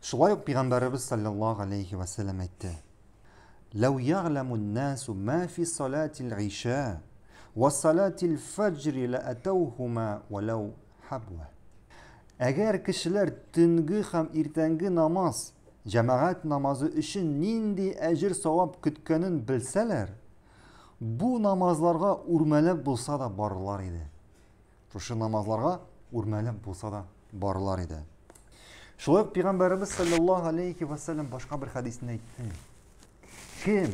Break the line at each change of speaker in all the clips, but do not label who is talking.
Шулай ук пәйгамбәребез саллаллаһу алейхи ва сәлләм әйтте: "Ләү ягъламу н-насу ма фи салатил иша ва салатил фаҗри ла атаухума валау хабва." Әгәр кешеләр төнге һәм иртәнге намаз, җәмәгать намазы өчен нинди әҗер-савап көткәнен белсәләр, бу намазларга үрмәләп булса да барырлар иде. Шушы намазларга үрмәләп булса да барылар иде. Шулай ук пәйгамбәребез саллаллаһу алейхи ва саллям башка бер хәдисендә әйтте. Кем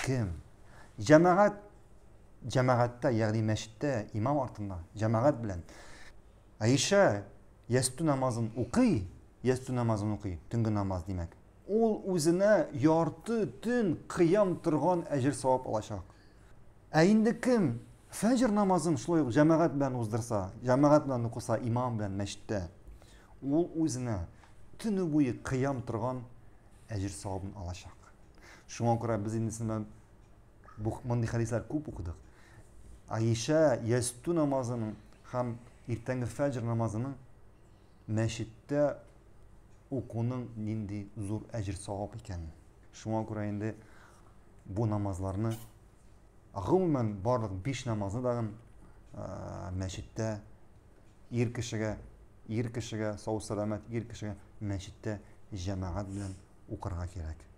кем җәмәгать җәмәгатьтә, ягъни мәчеттә имам артында җәмәгать белән Аиша ястү намазын укый, ястү намазын укый, төнге намаз димәк. Ул үзенә ярты төн кыям торган әҗер савап алачак. Ә инде кем фәҗр намазын шулай ук җәмәгать белән уздырса, җәмәгать белән укыса, имам белән мәчеттә, ул үзенә төне буе кыям торган әҗер савабын алачак. Шуңа күрә без инде сезнең бу мондый хәдисләр күп укыдык. Аиша ястү намазының һәм иртәнге фәҗр намазының мәчеттә укуның нинди зур әҗер савап икәнен. Шуңа күрә инде бу намазларны гомумән барлык биш намазны дагын мәчеттә ир кешегә, ир кешегә, сау сәламәт ир кешегә мәчеттә җәмәгать белән укырга кирәк.